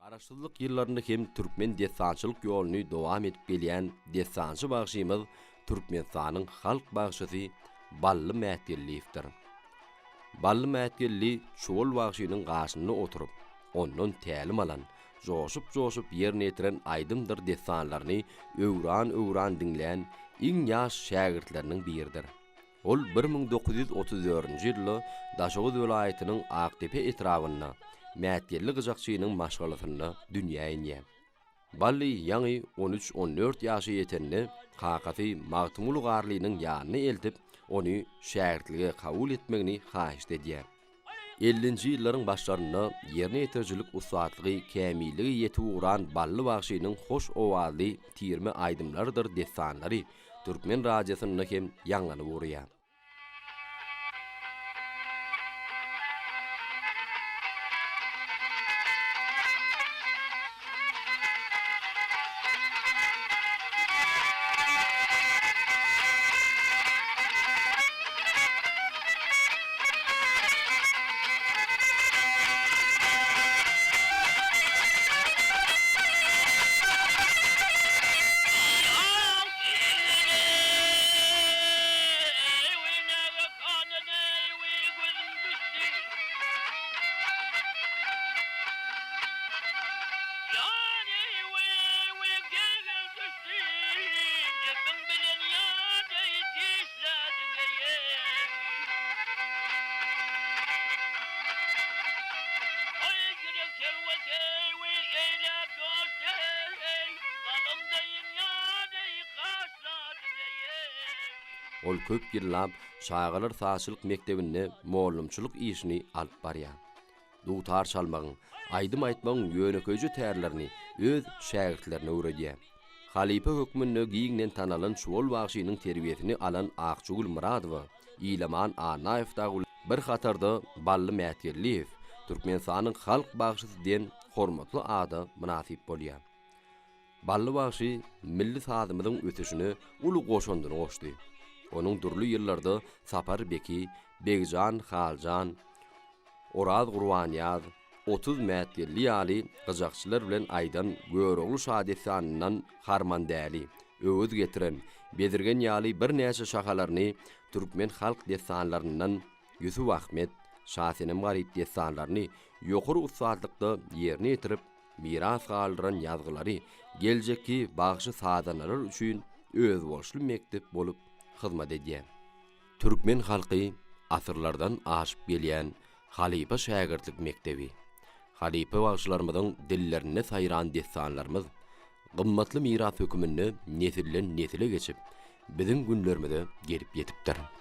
Garaşsyzlyk ýyllarynda hem türkmen dessançylyk ýoluny dowam edip gelýän dessançy bagşymyz Türkmenistanyň halk bagşysy Bally Mätgeldiýewdir. Bally Mätgeldi Çuwal bagşynyň gaşynda oturyp, ondan tälim alan, joşup-joşup ýerine ýetiren aýdymdyr dessanlaryny öwran-öwran diňlän iň ýaş şägirtleriniň biridir. Ol 1934-nji ýylda Daşoguz welaýatynyň Akdepe etrabynda Mätgeldi gyjakçynyň maşgalasynda dünýä inýär. Bally ýaňy on üç-on dört ýaşa ýetende kakasy Magtymguly Garlynyň ýanyna eltip, ony şägirtlige kabul etmegini haýyşt edýär. Ellinji ýyllaryň başlarynda ýerine ýetirijilik ussatlygy kämillige ýetip ugran Bally bagşynyň hoş owazly tirme aýdymlarydyr dessanlary türkmen radiosynda hem ýaňlanyp ugraýar. Ol köp ýyllap çagalar sazçylyk mekdebinde mollumçylyk işini alyp barýar. Dutar çalmagyň, aýdym aýtmagyň ýönekeýje tärlerini öz şägirtlerine öwredýär. Halypa hökmünde giňden tanalan Çuwal bagşynyň terbiýesini alan Akjagül Myradowa, Ilaman Annaýew dagy bilen bir hatarda Bally Mätgeldiýew Türkmenistanyň halk bagşysy diýen hormatly ada mynasyp bolýar. Bally bagşy milli sazymyzyň ösüşine uly goşandyny goşdy. Onuň dürli ýyllarda Sapar Beki, Begjan Haljan, Oraz Gurbanýaz, 30 Mätgeldi ýaly gyjakçylar bilen aýdan Görogly şadessanyndan Harmandäli, Öwez getiren, Bezirgen ýaly birnäçe şahalaryny türkmen halk dessanlaryndan Ýusup-Ahmet, Şasenem-Garyp dessanlaryny ýokary ussatlykda ýerine ýetirip, miras galdyran ýazgylary geljekki bagşy-sazandalar üçin özboluşly mekdep bolup hyzmat edýär. Türkmen halky asyrlardan aşyp gelýän halypa-şägirtlik mekdebi, halypa bagşylarymyzyň dillerinde saýran dessanlarymyz gymmatly miras höküminde nesilden-nesile geçip, biziň günlerimize gelip ýetipdir.